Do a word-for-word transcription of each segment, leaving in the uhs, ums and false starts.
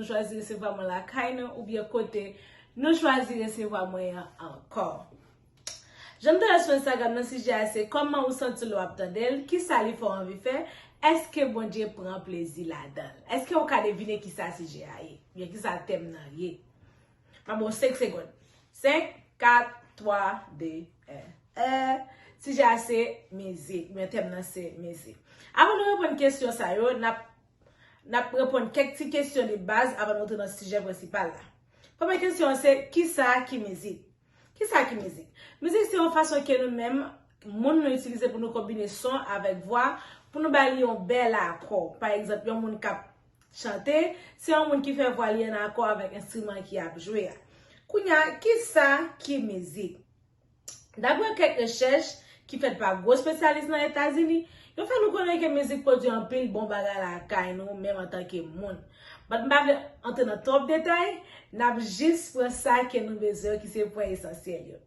chwazi resevwa mwen lakay nou oubyen kote nou chwazi resevwa mwen an ankò. Jan m te lè sou Instagram nan, sijè a se kòman ou santi lè w ap tande l, kisa li fè w anvi fè, èske Bondye pran plezi ladan l? Èske w ka devine kisa sijè a ye? Oubyen kisa tèm nan ye? M ap ba w senk segonn. Senk, kat, twa, de, en. Sijè a se mizik, oubyen tèm nan se mizik. Avan nou reponn kesyon sa yo, n ap, n ap reponn kèk ti kesyon de baz avan nou antre nan sijè prensipal la. Premye kesyon an se, kisa ki mizik? Kisa ki mizik? Mizik se yon fason ke nou menm, moun, nou itilize pou nou konbine son avèk vwa, pou nou ba li yon bèl akò. Pa egzanp, yon moun k ap chante, se yon moun ki fè vwa li an akò avèk enstriman ki ap jwe a. Kounye a, kisa ki mizik? Daprè kèk rechèch ki fèt pa gwo espesyalis nan Etazini, yo fè nou konnen ke mizik pwodui anpil bon bagay lakay nou, menm antanke moun. But m pa vle antre nan twòp detay, n ap jis pran sa ke nou bezwen yo, ki se pwen esansyèl yo.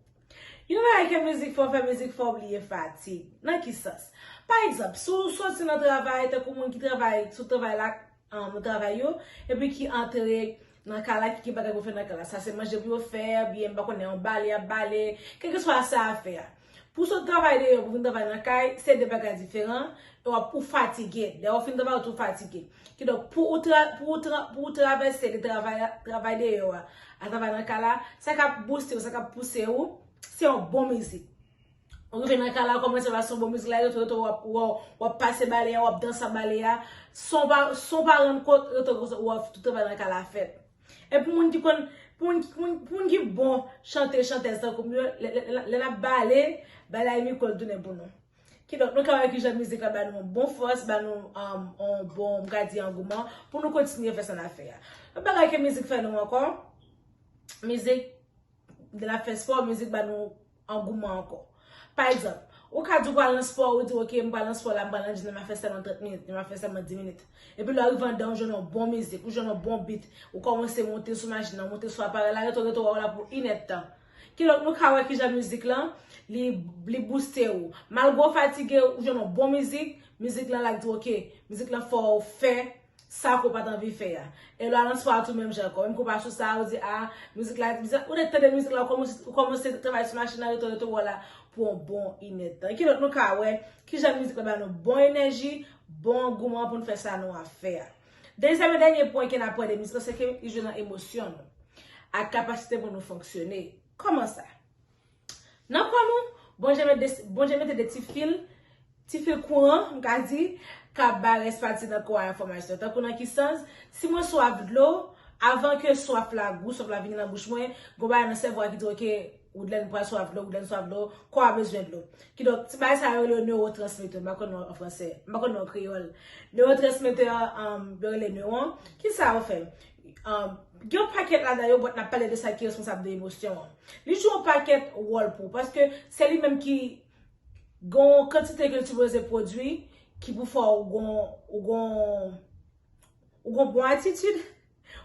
Yon bagay ke mizik fè w fè, mizik fè w bliye fatig. Nan ki sans? Pa egzanp, si w soti nan travay, tankou moun ki travay sou travay la, um, nan travay yo, epi ki antre nan kay la, ki gen bagay pou fè nan kay la. Sa se manje pou yo fè, oubyen, m pa konnen, yon bale y ap bale, kèlkeswa sa a fè a. Pou w sot travay deyò, pou w vin travay nan kay, se de bagay diferan, e w ap, ou fatige. Lè w fin travay, ou tou fatige. Kidonk, pou ou tra-, pou ou tra-, pou ou travèse de travay, travay deyò a, a travay nan kay la, sa k ap booste w, sa k ap pouse w, se yon bon mizik. Ou rive nan kay la, ou kòmanse ba se yon bon mizik la, reto, reto, w ap, w ap, w ap pase bale a, w ap danse ak bale a, san w pa, san w pa rann kont, reto, reto, w ap tout travay nan kay la fèt. E pou moun ki konn, pou moun, pou moun, pou moun ki bon chante, chantèz tankou m yo, lè, lè, lè, lè n ap bale, bale a e mikwo l tounen pou nou. Kidonk, nou ka wè kijan mizik la ba nou yon bon fòs, ba nou, um, yon bon, m ka di, angouman, pou nou kontinye fè sa n ap fè a. Lòt bagay ke mizik fè nou ankò, mizik, lè n ap fè spò, mizik ba nou angouman ankò. Pa egzanp, ou ka di w pral nan spò, ou di, "Ok, m pral nan spò la, m pral nan gym nan, m ap fè sèlman trant minit, m ap fè sèlman dis minit." Epi lè w rive anndan, ou jwenn yon bon mizik, ou jwenn yon bon beat, ou kòmanse monte sou machin nan, monte sou aparèy la, reto, reto, w ap la pou inèdtan. Kidonk, nou ka wè kijan mizik lan, li, li booste w. Malgre w fatige, ou jwenn yon bon mizik, mizik lan la di, "Ok, mizik lan fè w fè sa ke w pa t anvi fè a." E lè w al nan spò a tou menm jan ankò. Menm ke w pa sou sa, ou di, "A, mizik la, mizik la," ou ret tande mizik la, ou kòmanse, ou kòmanse travay sou machin nan, reto, reto, w ap la pou yon bon inèdtan. Kidonk, nou ka wè kijan mizik la ba nou bon enèji, bon angouman pou n fè sa nou ap fè a. Dezyèm e dènye pwen ke n ap pran de mizik la, se ke li jwe nan emosyon nou ak kapasite pou nou fonksyone. Kòman sa? Nan kò nou, Bondye mete de, Bondye mete de ti fil, ti fil kouran, m ka di, k ap bay rès pati nan kò a enfòmasyon. Tankou nan ki sans, si mwen swaf dlo, avan ke swaf la, gou swaf la vini nan bouch mwen, gon bagay nan sèvo a ki di, "Ok, Woodlen pral swaf dlo, Woodlen swaf dlo, kò a bezwen dlo." Kidonk, ti bagay sa yo rele yo newotransmetè, m pa konn non an fransè, m pa konn non an kreyòl. Newotransmetè, um, yo rele newon. Kisa yo fè? Um, gen yon pakèt ladan yo, but n ap pale de sa ki responsab de emosyon an. Li jwe yon pakèt wòl pou ou, paske se li menm ki gen yon kantite ke l sipoze pwodui, ki pou fè w gon, ou gon, ou gon bon atitid,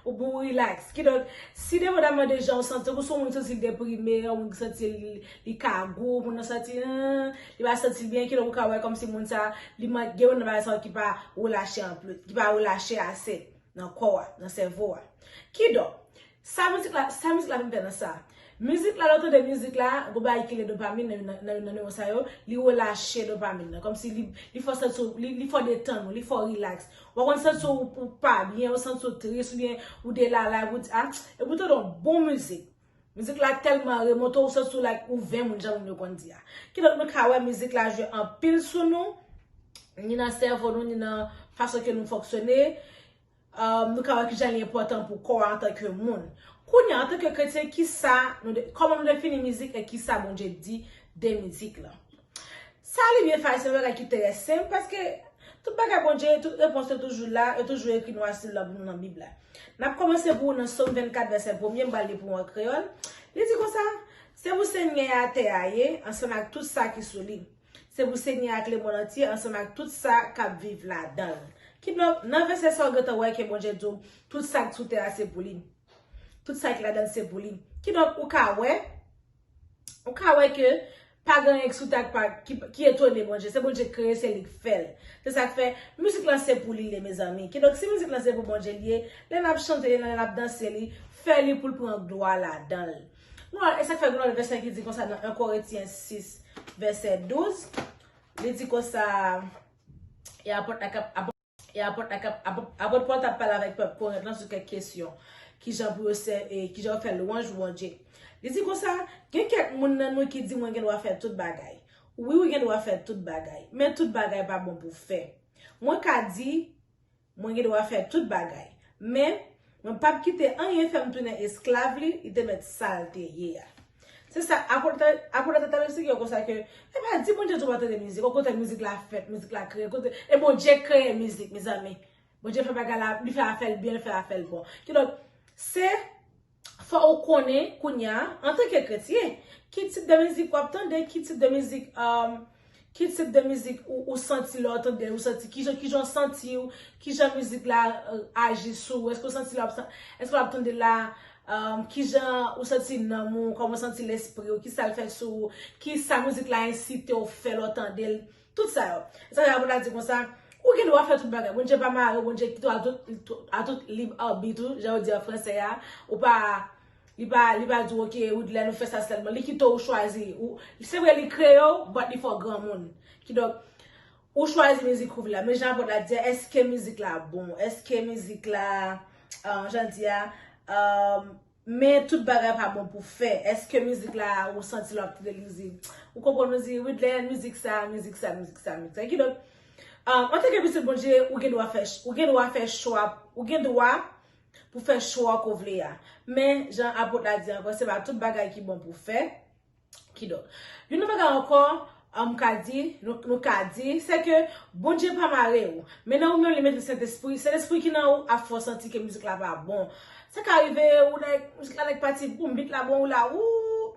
ou pou relax. Kidonk, si depandaman de jan ou santi, ou se yon moun ki santi l deprime, yon moun ki santi li, li kagou, moun nan santi, hmm, li pa santi l byen, kidonk ou ka wè kòmsi moun sa, li man-, gen youn nan bagay sa yo ki pa relache anplis, ki pa relache ase nan kò a, nan sèvo a. Kidonk, sa mizik la, sa mizik la vin fè nan sa. Mizik la, lè w tande mizik la, gon bagay ki rele dopamin nan, nan, nan, nan newon sa yo, li relache dopamin nan. Kòmsi li, li fè w santi w, li, li fè w detann ou, li fè w relax. Ou konn santi w, ou pa byen, ou santi w tris, oubyen ou delalay, ou di, ah, epi w tande yon bon mizik. Mizik la tèlman remonte, ou santi w like ou ven moun, jan moun yo konn di a. Kidonk, nou ka wè mizik la jwe anpil sou nou, ni nan sèvo nou, ni nan fason ke nou fonksyone. Um, nou ka wè kijan li enpòtan pou kò a antanke moun. Kounye a, antanke kretyen, kisa nou de-, kòman nou defini mizik e kisa Bondye di de mizik lan? Sa li byen fasil, se yon bagay ki trè senp, paske tout bagay Bondye, tout repons yo toujou la, yo toujou ekri nwa si blan pou nou nan Bib la. N ap kòmanse pou ou nan Sòm vennkat, vèsè premye, m pral li pou ou an kreyòl. Li di konsa, "Se pou Senyè a tè a ye, ansanm ak tout sa ki sou li. Se pou Senyè a ak lemonn antye, ansanm ak tout sa k ap viv ladan l." Kidonk, nan vèsè sa, ou gentan wè ke Bondye di w, tout sa k sou tè a, se pou li. Tout sa ki ladan l, se pou li. Kidonk, ou ka wè, ou ka wè ke pa gen anyen sou tè a ki, ki etone Bondye. Se Bondye k kreye, se li k fè l. Se sa k fè, mizik lan se pou li li ye, mezanmi. Kidonk, si mizik lan se pou Bondye li ye, lè n ap chante li, lè n ap danse li, fè li pou l pran glwa ladan l. Nou, e sa k fè gen yon vèsè ki di konsa nan en Korentyen sis, vèsè douz, li di konsa, e apot la k ap, apot, e apot la k ap, apot, apot Pòl t ap pale avèk pèp Korent lan sou kèk kesyon. Kijan pou yo sè, e kijan yo fè lwanj pou Bondye. Li di konsa, gen kèk moun nan nou ki di, mwen gen dwa fè tout bagay. Wi, ou gen dwa fè tout bagay, men tout bagay pa bon pou fè. Mwen ka di, mwen gen dwa fè tout bagay, men mwen p ap kite anyen fè m tounen esklav li, li te mèt sa l te ye a. Se sa, apot la, apot la te tabli yo konsa ke, e pa di Bondye di w pa tande mizik, okontrè mizik la fèt, mizik la kreye, kote, e Bondye kreye mizik, mezanmi. Bondye fè bagay la, li fè afè l byen, li fè afè l bon. Kidonk, se fò ou konnen kounye a, antanke kretyen, ki tip de mizik w ap tande, ki tip de mizik, um, ki tip de mizik ou, ou santi lè w tande l, ou santi, kijan, kijan w santi w, kijan mizik la, euh, aji sou ou, èske w santi lè w ap, èske w ap tande l la, um, kijan ou santi nanm ou, kòman w santi lespri w, kisa l fè sou ou, kisa mizik la ensite w fè lè w tande l, tout sa yo. E sa fè apot la di konsa, ou gen dwa fè tout bagay. Bondye pa mare w, Bondye kite w a tout, a tout lib abit ou, jan yo di an fransè a. Ou pa, li pa, li pa di w, oke, Widlène, ou fè sa sèlman. Li kite w chwazi. Ou, se vre, li kreye w, but li fè w granmoun. Kidonk, ou chwazi mizik ou vle a. Men jan apot la di a, èske mizik la bon? Èske mizik la, euh, jan di a, euh, men tout bagay pa bon pou fè. Èske mizik la, ou santi lè w ap tande l, ou di, ou konprann, ou di, Widlène, mizik sa, mizik sa, mizik sa, mizik sa. Kidonk, um, antanke pitit Bondye, ou gen dwa fè, ou gen dwa fè chwa, ou gen dwa pou fè chwa ke w vle a. Men, jan apot la di ankò, se pa tout bagay ki bon pou fè. Kidonk, youn nan bagay ankò, um, ka di, nou, nou ka di, se ke Bondye pa mare w. Men nan ou menm, li mete Sentespri. Sentespri ki nan ou ap fè w santi ke mizik la pa bon. Sa ka rive, ou nèg, mizik la nèk pati, boum, beat la bon, ou la, ou,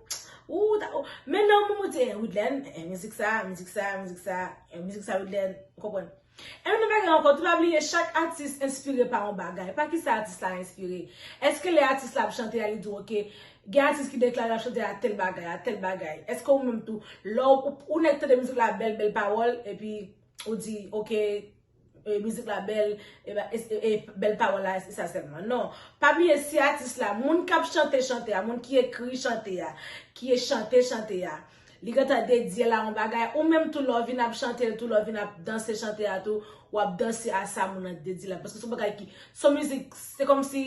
ou, ta, ou. Men nan ou menm, ou di, eh, Widlène, eh, mizik sa, mizik sa, mizik sa, eh, mizik sa, Widlène, ou konprann? E menm bagay ankò, tou pa bliye, chak atis enspire pa yon bagay. Pa kisa atis la enspire? Èske lè atis la ap chante a, li di, oke, gen atis ki deklare l ap chante a tèl bagay, a tèl bagay. Èske ou menm tou, lè w, ou, ou nèk tande mizik la bèl, bèl pawòl, epi ou di, oke, e, mizik la bèl, e, ba, e, e, e, bèl pawòl la, e sa sèlman. Non. Pa bliye, si atis la, moun k ap chante chante a, moun ki ekri chante a, ki e chante chante a, li gentan dedye l a yon bagay, ou menm tou lè w vin ap chante l tou, lè w vin ap danse chante a tou, w ap danse a sa moun nan dedye la. Paske se yon bagay ki, se yon mizik, se kòmsi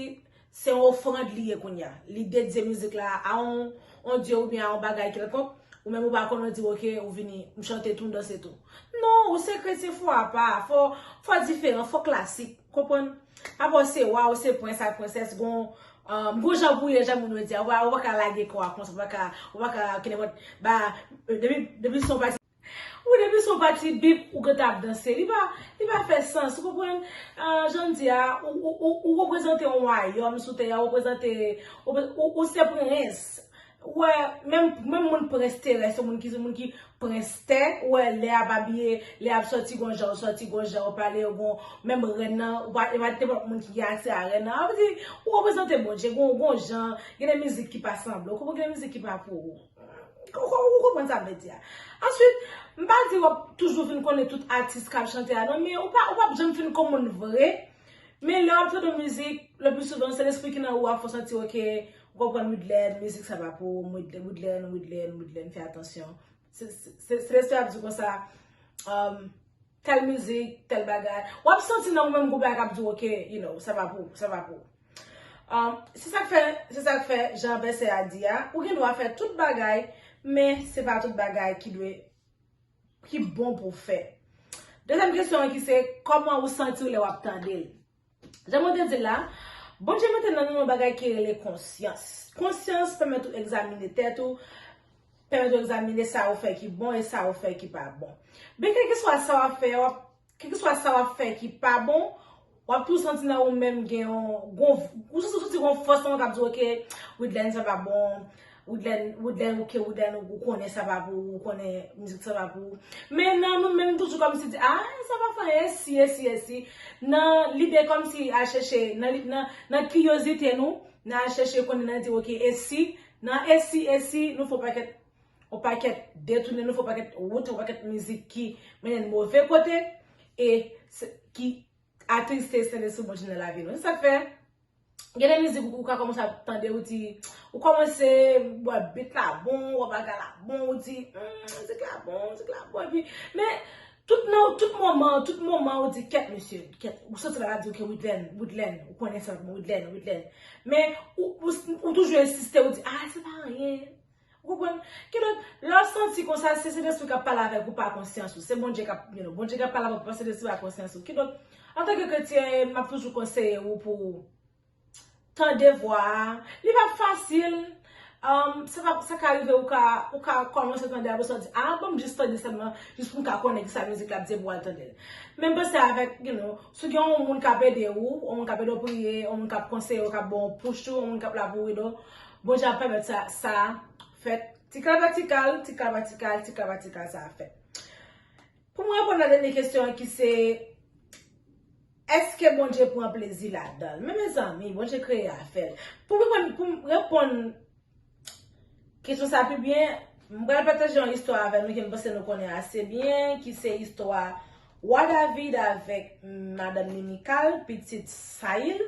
se yon ofrann li ye kounye a. Li dedye mizik la a yon, yon dye oubyen a yon bagay kèlkonk, ou menm ou pa konn, ou di, oke, ou vini, m chante tou, m danse tou. Non, ou se kretyen fò apa, fò, fò diferan, fò klasik, konprann? Apa w se wa, ou se prens ak prensès, gon, um, gon jan pou ye, jan moun yo di a, ou pa, ou pa ka lage kò a konsa, ou pa ka, ou pa ka, kenenpòt, ba, depi, depi se yon pati, wi, depi se yon pati bip, ou gentan ap danse, li pa, li pa fè sans, ou konprann? Ah, jan m di a, ou, ou, ou, ou reprezante yon wayòm sou tè a, ou reprezante, ou, ou, ou se prens. Ou wè, menm, menm moun prens terès, se moun ki, se moun ki prens tè, ou wè, lè a pa bliye, lè ap sòti gon jan, ou sòti gon jan, ou pale, ou gon, menm rèn nan, ou pa, e pa nenpòt moun ki gen aksè a rèn nan. Sa vle di, ou reprezante Bondye, gon, gon jan, gen de mizik ki pa sanble, ou konprann, gen de mizik ki pa pou ou. Ou, ou, ou konprann sa m vle di a. Answit, m pa di w ap toujou vin konnen tout atis k ap chante a, non, men ou pa, ou p ap janm fin konprann vre. Men lè w ap tande mizik, le pli souvan, se lespri ki nan ou a fè w santi, oke, ou konprann Widlène, mizik sa pa pou ou, Widlène, Widlène, Widlène, Widlène, fè atansyon. Se, se, se, se lespri ap di konsa, um, tèl mizik, tèl bagay. W ap santi nan ou menm gon bagay k ap di w, oke, you know, sa pa pou ou, sa pa pou ou. Um, se sa k fè, se sa k fè, jan vèsè a di a, ou gen dwa fè tout bagay, men se pa tout bagay ki dwe ki bon pou w fè. Dezyèm kesyon an ki se, kòman ou santi w lè w ap tande l? Jan mwen te di l la, Bondye mete nan nou yon bagay ki rele konsyans. Konsyans pèmèt ou egzamine tèt ou, pèmèt ou egzamine sa ou fè ki bon e sa ou fè ki pa bon. Men kèlkeswa sa w ap fè, w ap, kèlkeswa sa w ap fè ki pa bon, w ap toujou santi nan ou menm gen yon, gon, ou santi, santi gon fòs nan ou k ap di w, oke, Widlène, sa pa bon, Widlène, Widlène, oke, Widlène, ou konnen sa pa pou ou, ou konnen mizik sa pa pou ou. Men nan nou menm toujou kòmsi di, a, sa pa fè anyen, e si, e si, e si. Nan lide kòmsi al chèche, nan, nan, nan kiryozite nou, nan al chèche konnen, nan di, oke, e si, nan e si, e si, nou fè yon pakèt yon pakèt detounen nou, fè yon pakèt wout, yon pakèt mizik ki mennen n move kote, e se- ki atriste Sentespri Bondye nan lavi nou. Se sa k fè, gen de mizik ou, ou ka kòmanse ap tande, ou di, ou kòmanse, wè, beat la bon, wè, bagay la bon, ou di, hmm, mizik la bon, mizik la bon, epi, men, tout nan, tout moman, tout moman, ou di, kèt, mesye, kèt, ou soti la, la di, ok, Woodland, Woodland, ou konnen sa, Woodland, Woodland. Men, ou, ou, ou toujou ensiste, ou di, ah, se pa anyen. Ou konprann? Kidonk, lè w santi konsa, se Sentespri k ap pale avèk ou pa konsyans ou. Se Bondye k ap, you know, Bondye k ap pale avèk ou pa Sentespri pa konsyans ou. Kidonk, antanke kretyen, m ap toujou konseye ou pou tande vwa a. Li p ap fasil. Um, sa, pa- sa ka rive, ou ka, ou ka kòmanse tande, apre sa w di, ah, ban m jis tande sèlman, jis pou m ka konnen ki sa mizik la ap di, pou w al tande l. Men m panse avèk, you know, si w gen yon moun k ap ede ou, yon moun k ap ede w priye, yon moun k ap konseye w, k ap ba w yon push tou, yon moun k ap la pou w ede w, Bondye ap pèmèt sa, sa fèt. Ti kal pa ti kal, ti kal pa ti kal, ti kal pa ti kal, sa ap fèt. Pou mwen reponn nan dènye kesyon an ki se, èske Bondye pran plezi ladan l? Men mezanmi, Bondye kreye afè l. Pou mwen reponn, pou m reponn kesyon sa pi byen, m pral pataje yon istwa avè nou ke m panse nou konnen ase byen, ki se istwa Wa David avèk madanm li Mikal, pitit Sayil.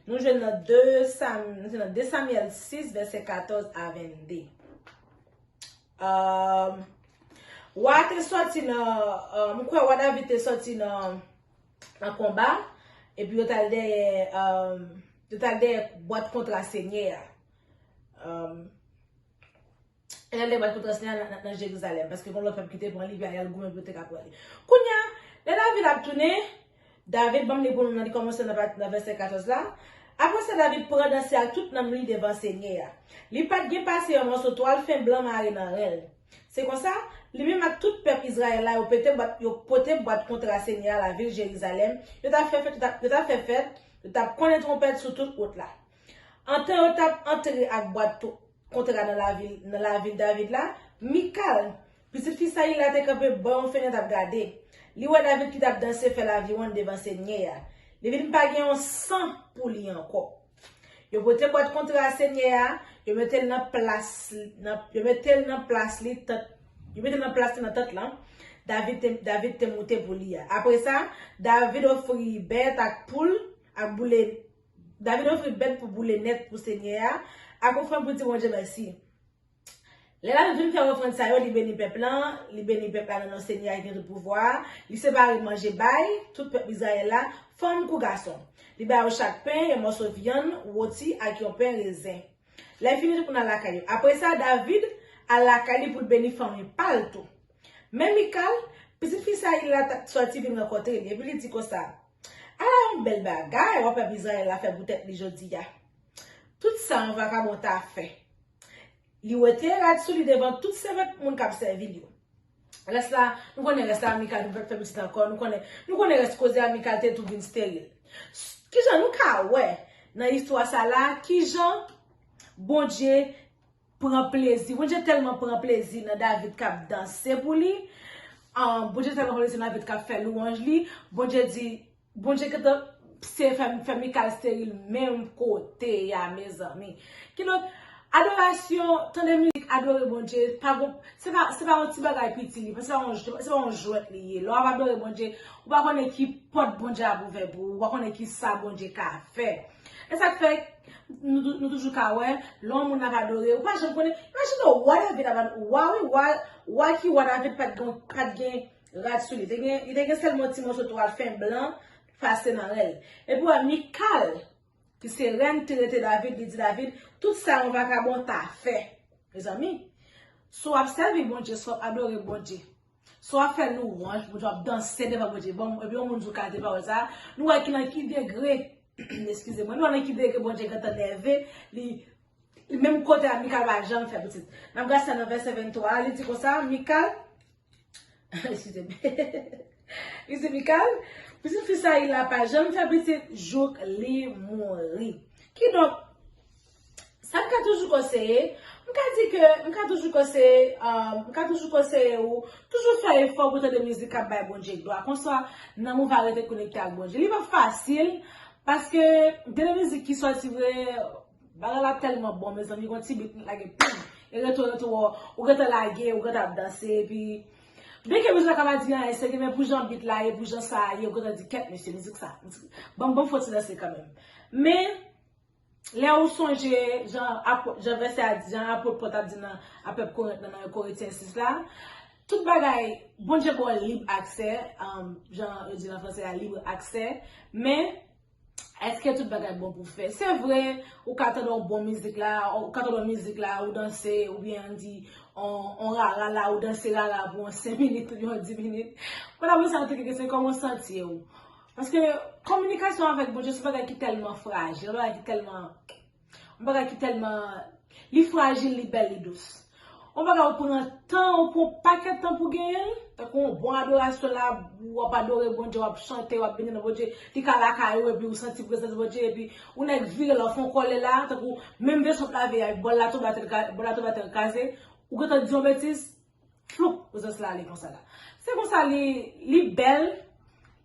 Nou jwenn nan de Sam, nou jwenn nan de Samyèl sis, vèsè katòz a vennde. Um, wa te sòti nan, um, m kwè wa David te sòti nan, nan konba, epi yo t al dèyè, um, yo t al dèyè bwat kontra Senyè a. Um, Yo t al dèyè bwat kontra Senyè a nan, nan, nan Jerizalèm, paske gen lòt pèp ki te pran li, epi y al goumen pou yo te ka pran li. Kounye a, lè David ap tounen, David, ban m li pou nou nan, li kòmanse nan, pa- nan vèsè katòz la. Apre sa, David pran danse ak tout nanm li devan Senyè a. Li pa t gen pase yon mòso twal fen blan mare nan ren l. Se konsa, li menm ak tout pèp Izrayèl la, yo pete bwat, yo pote bwat kontra Senyè a lavil Jerizalèm, yo t ap fè fèt, yo t ap, yo t ap fè fèt, yo t ap konnen twonpèt sou tout wout la. Antan yo t ap antre ak bwat to- kontra nan lavil, nan lavil David la, Mikal, pitit fi Sayil la, te kanpe bò yon fenèt ap gade. Li wè David ki t ap danse fè laviwonn devan Senyè a. Li vin pa gen yon san pou li ankò. Yo pote bwat kontra a Senyè a, yo mete l nan plas, nan, yo mete l nan plas li, tant, yo mete l nan plas li nan tant lan David te, David te moute pou li a. Apre sa, David ofri bèt ak poul, ak boule, David ofri bèt pou boule nèt pou Senyè a, ak ofrann pou di Bondye mèsi. Lè David fin fè ofrann sa yo, li beni pèp lan, li beni pèp la nan non Senyè a ki gen tout pouvwa a, li separe manje bay tout pèp Izrayèl la, fanm kou gason. Li ba yo chak pen, yon mòso vyann, woti ak yon pen rezen. Lè fini, tout moun al lakay yo. Apre sa, David al lakay li pou l beni fanmi pa l tou. Men Mikal, pitit fi Sayil la, t ap sòti vin rankontre li, epi li di konsa, ala yon bèl bagay wa pèp Izrayèl la fè pou tèt li jodi a. Tout sa yon vakabon ta fè. Li wete rad sou li devan tout sèvant moun k ap sèvi l yo. Rès la, nou konnen rès la, Mikal vin fè pitit ankò, nou konnen, nou konnen rès koze a, Mikal te tou vin steril. Kijan nou ka wè nan istwa sa la, kijan Bondye pran plezi, Bondye tèlman pran plezi nan David k ap danse pou li, ah, Bondye tèlman pran plezi nan David k ap fè lwanj li, Bondye di, Bondye gentan se fè, fè Mikal steril menm kote a, mezanmi. Kidonk, adorasyon, tande mizik, adore Bondye, pa gon, se pa, se pa yon ti bagay piti li, se pa yon, se pa yon jwèt li ye. Lè w ap adore Bondye, ou pa konnen ki pòt Bondye ap ouvè pou ou, ou pa konnen ki sa Bondye ka fè. E sa k fè, nou, nou toujou ka wè, lè yon moun ap adore, ou pa janm konnen, imajine w, wa David ap ad-, wa wi, wa, wa ki wa David pa t gen, pa t gen rad sou li. Te gen, li te gen sèlman ti mòso twal fen blan pase nan ren l. Epi w wè Mikal, ki se rèn ki rete David, li di David, tout sa yon vakabon ta fè. Mezanmi, si w ap sèvi Bondye, si w ap adore Bondye, si w ap fè lwanj Bondye, w ap danse devan Bondye, bon, epi yon moun di w kalite pawòl sa, nou wè ki nan ki degre, eskize mwen, nou wè nan ki degre Bondye gentan nève, li, li menm kote a Mikal pa janm fè pitit. N ap gade sa nan vèsè venntwa a, li di konsa, Mikal, eskize m. Li di Mikal, pitit fi Sayil la pa janm fè pitit jouk li mouri. Kidonk, sa m ka toujou konseye, m ka di ke, m ka toujou konseye, ah, m ka toujou konseye ou, toujou fè efò pou tande mizik k ap bay Bondye glwa. Konsa, nanm ou va rete konekte ak Bondye. Li pa fasil, paske gen de mizik ki sòti vre, bagay la tèlman bon, mezanmi, gon ti bit lage pim. E reto, reto, ou, ou gentan lage, ou gentan ap danse, epi byenke mizik la ka pa di anyen serye, men pou jan beat la ye, pou jan sa ye, ou gentan di, "Kèt, mesye, mizik sa, mizik, ban m, ban m fè yon ti danse kanmenm." Men, lè ou sonje, jan apot, jan vèsè a di, jan apot Pòl t ap di nan Apèp Korent nan, nan Korentyen sis la, tout bagay, Bondye ba w lib aksè, um, jan yo di nan franse a, libre accès, men èske tout bagay bon pou fè? Se vre, ou ka tande yon bon mizik la, ou ka tande yon mizik la, ou danse, oubyen ann di, on, on rara la, ou danse rara pou yon senk minit, oubyen yon dis minit. Mwen, apre sa, mwen te kesyon, kòman w santi w? Paske kominikasyon avèk Bondye se yon bagay ki tèlman frajil, yon bagay ki tèlman, yon bagay ki tèlman, li frajil, li bèl, li dous. Yon bagay ou pran tan, ou pran pakèt tan pou genyen l, tankou yon bon adorasyon la, w ap adore Bondye, w ap chante, w ap beni non Bondye, li ka lakay ou, epi ou santi prezans Bondye, epi ou nèk vire la, ou fè yon kòlè la, tankou menm vese w ap lave a, bòl la tonbe atè, bòl la tonbe atè, l kraze, ou gentan di yon betiz, floup, prezans la ale konsa la. Se konsa li, li bèl,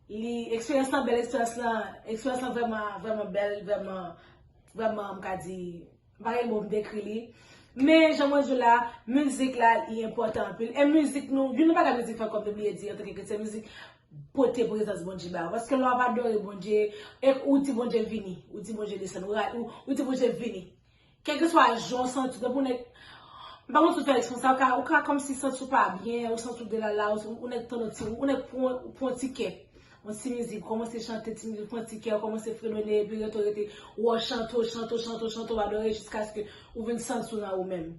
li, eksperyans lan bèl, eksperyans lan, eksperyans lan vrèman, vrèman bèl, vrèman, vrèman, m ka di, m pa gen mo pou m dekri li. Men, jan mwen di w la, mizik la, li enpòtan anpil. E mizik nou, youn nan bagay mizik fè, kòm te bliye di, antanke kretyen, mizik pote prezans Bondye ba ou. Paske lè w ap adore Bondye, e ou di Bondye vini, ou di Bondye desann, ou, ou, ou di Bondye vini. Kèlkeswa jan w santi w, depi w nèk, m pa konn si w fè eksperyans sa, ou ka, ou ka kòmsi santi w pa byen, ou santi w delala, ou, ou nèk tande ti, ou nèk pran, ou pran ti kè. Yon ti mizik, kòmanse chante ti mizik, pran ti kè, kòmanse fredone, epi rete, rete, ou chante, w chante, w chante, w chante, w adore, jiskaske ou vin santi w nan ou menm.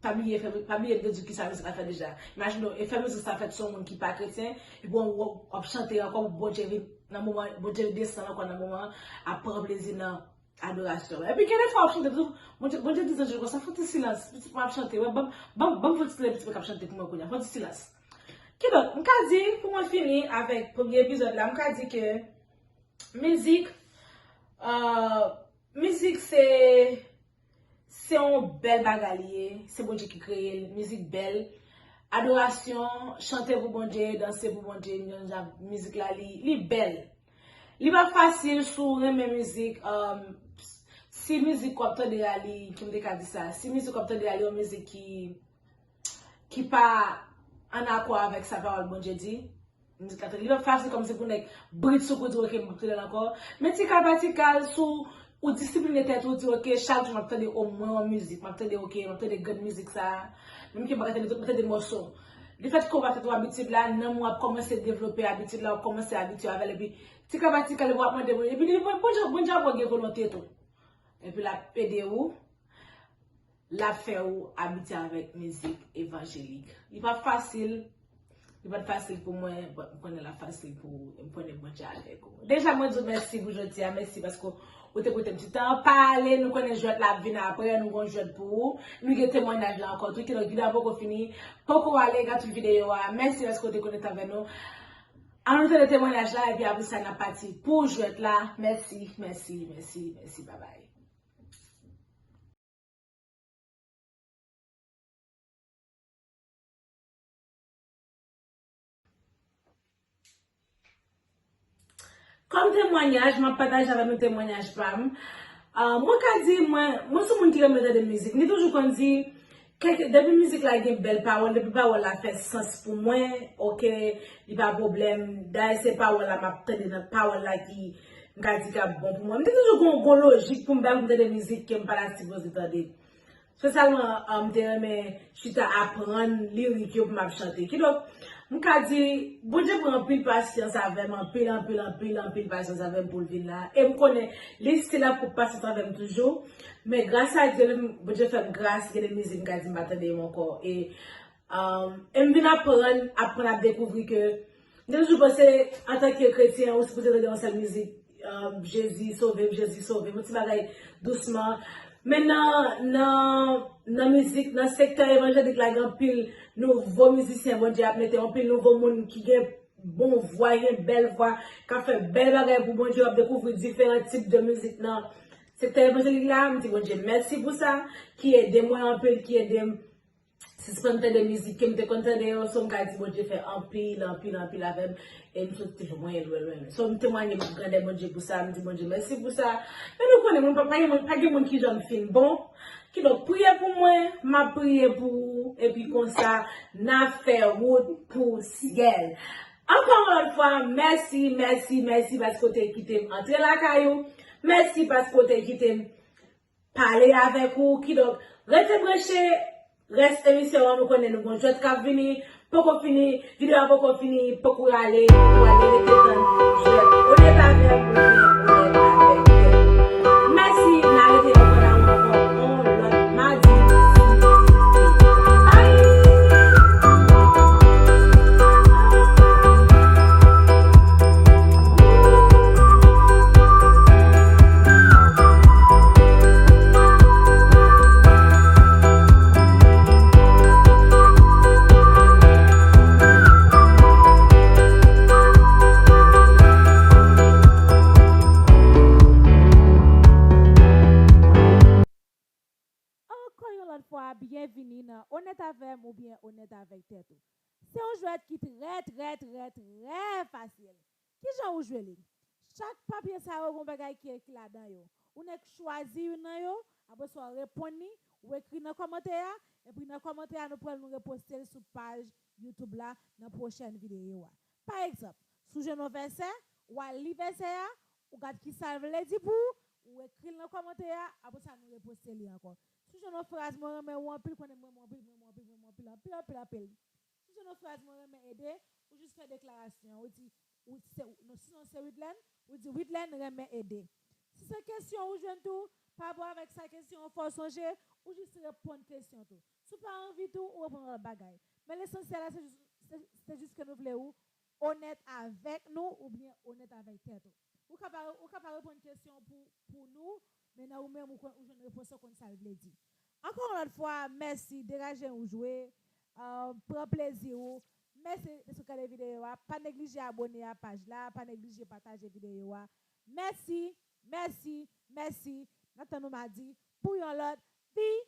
Pa bliye fè, pa bliye m te di w kisa mizik la fè deja. Imajine w, efè mizik sa fèt sou yon moun ki pa kretyen, epi w, w, w ap chante ankò, Bondye vin nan moman, Bondye desann ankò nan moman an, ap pran plezi nan adorasyon. Epi gen de fwa w ap chante tou, Bondye, Bondye di zanj li konsa, fè yon ti silans, pitit mwen ap chante, wè, ban, ban, ban m fè yon ti silans, pitit mwen k ap chante pou mwen kounye a, fè yon ti silans. Kidonk, m ka di, pou mwen fini avèk premye epizòd la, m ka di ke mizik, euh, mizik se, se yon bèl bagay li ye, se Bondye ki kreye l, mizik bèl, adorasyon, chante pou Bondye, danse pou Bondye, mizik la, li, li bèl. Li pa fasil si w renmen mizik, um, si mizik w ap tande a li, ki m te ka di sa, si mizik w ap tande a li yon mizik ki, ki pa an akò avèk sa pawòl Bondye di, mizik la, li pa fasil kòmsi pou nèg brit sou kou di, "Ok, m p ap tande l ankò." Men ti kal pa ti kal, si w, ou disipline tèt ou, di, "Ok, chak jou m ap tande omwen yon mizik, m ap tande, ok, m ap tande grenn mizik sa a." Menm ke m pa ka tande tout, m ap tande mòso. Lefètke w pa tande yon abitid la, nanm ou ap kòmanse devlope abitid la, w ap kòmanse abitye avè l, epi ti kal pa ti kal, w ap mande Bondye, epi li, Bondye, Bondye ap wè w gen volonte tou. Epi l ap ede w, l ap fè w abitye avèk mizik evanjelik. Li pa fasil, li pa t fasil pou mwen, but m konnen l ap fasil pou ou, e m konnen Bondye avèk ou. Deja, mwen di w mèsi pou jodi a, mèsi paske ou te pote m ti tan, pale, nou konnen jwèt la ap vin apre, nou gon jwèt pou ou, nou gen temwayaj la ankò tou, kidonk videyo a poko fini, poko ale, gade tout videyo a, mèsi paske ou te konekte avè nou. Ann nou tande temwayaj la, epi apre sa, n ap pati pou jwèt la. Mèsi, mèsi, mèsi, mèsi, babay. Kòm temwayaj, m ap pataje avè nou temwayaj pa m. Ah, mwen ka di, mwen, mwen se yon moun ki renmen tande mizik. M te toujou konn di, kèlke, depi mizik la gen bèl pawòl, depi pawòl la fè sans pou mwen, ok, li pa pwoblèm. Dayè, se pawòl la m ap tande nan pawòl la ki, m ka di, k ap bon pou mwen. M te toujou gon, gon lojik pou m bay pou m tande mizik ke m pa ta sipoze tande. Espesyalman, ah, m te renmen chita aprann lirik yo pou m ap chante. Kidonk, m ka di, Bondye pran anpil pasyans avè m, anpil, anpil, anpil, anpil pasyans avè m pou l vin la. E m konnen, li still ap pran pasyans avè m toujou. Men gras a Dye, Bondye fè m gras, gen de mizik m ka di m pa tande yo ankò. E, ah, e m vin aprann, aprann ap dekouvri ke M te toujou panse, antanke kretyen, ou sipoze tande yon sèl mizik, um, Jezi sove m, Jezi sove m, yon ti bagay dousman. Men nan, nan, nan mizik, nan sektè evanjelik la, gen anpil nouvo mizisyen Bondye ap mete, anpil nouvo moun ki gen bon vwa, gen bèl vwa, k ap fè bèl bagay pou Bondye, w ap dekouvri diferan tip de mizik nan sektè evanjelik la. M di Bondye mèsi pou sa, ki ede mwen anpil, ki ede m sispann tande mizik ke m te konn tande yo, so m ka di Bondye fè anpil, anpil, anpil avè m, e m sot te lwen, lwen, lwen. So m temwanye grandè Bondye pou sa, m di Bondye mèsi pou sa. Men nou konnen, moun pa, pa gen moun, pa gen moun ki janm fin bon. Kidonk, priye pou mwen, m ap priye pou ou, epi konsa, n a fè wout pou syèl. Ankò yon lòt fwa, mèsi, mèsi, mèsi paske w te kite m antre lakay ou. Mèsi paske w te kite m pale avèk ou. Kidonk, rete branche, rès emisyon an, nou konnen nou gon jwèt k ap vini. Poko fini, videyo a poko fini, poko rale, ou ale rete tann jwèt Onèt avè m oubyen Onèt avèk tèt ou. Mèsi, n a rete nan pwogram ankò yon lòt madi, si Bondye vle. Bye! Ankò yon lòt fwa, byenvini nan Onèt avè m oubyen Onèt avèk tèt ou. Se yon jwèt ki trè, trè, trè, trè fasil. Kijan ou jwe li? Chak papye sa yo gon bagay ki ekri ladan yo. Ou nèk chwazi youn nan yo, apre sa w reponn li, ou ekri nan kòmantè a, epi nan kòmantè a nou pral nou reposte l sou paj YouTube la nan pwochèn videyo a. Pa egzanp, si w jwenn yon vèsè, w al li vèsè a, ou gad ki sa l vle di pou ou, ou ekri l nan kòmantè a, apre sa nou reposte li ankò. Si w jwenn yon fraz, mwen renmen ou anpil, konnen m renmen w anpil, m renmen w anpil, m renmen w anpil, anpil, anpil, anpil. Si se yon fraz mwen renmen ede, ou jis fè deklarasyon an. Ou di, ou se, non, si non se Widlen, ou di Widlen renmen ede. Si se kesyon ou jwenn tou, pa rapò avèk sa kesyon an fè w sonje, ou jis reponn kesyon tou. Si w pa anvi tou, ou reponn yon lòt bagay. Men lesansyèl la, se jis, se, se jis ke nou vle ou onèt avèk nou oubyen onèt avèk tèt ou. Ou ka pa, ou ka pa reponn kesyon pou, pou nou, men nan ou menm, ou konn, ou jwenn repons ou konn sa l vle di. Ankò yon lòt fwa, mèsi, degaje w jwe, ah, pran plezi w. Mèsi dèske w gade videyo a. Pa neglije abòne a paj la, pa neglije pataje videyo a. Mèsi, mèsi, mèsi. N ap tann nou madi pou yon lòt videyo.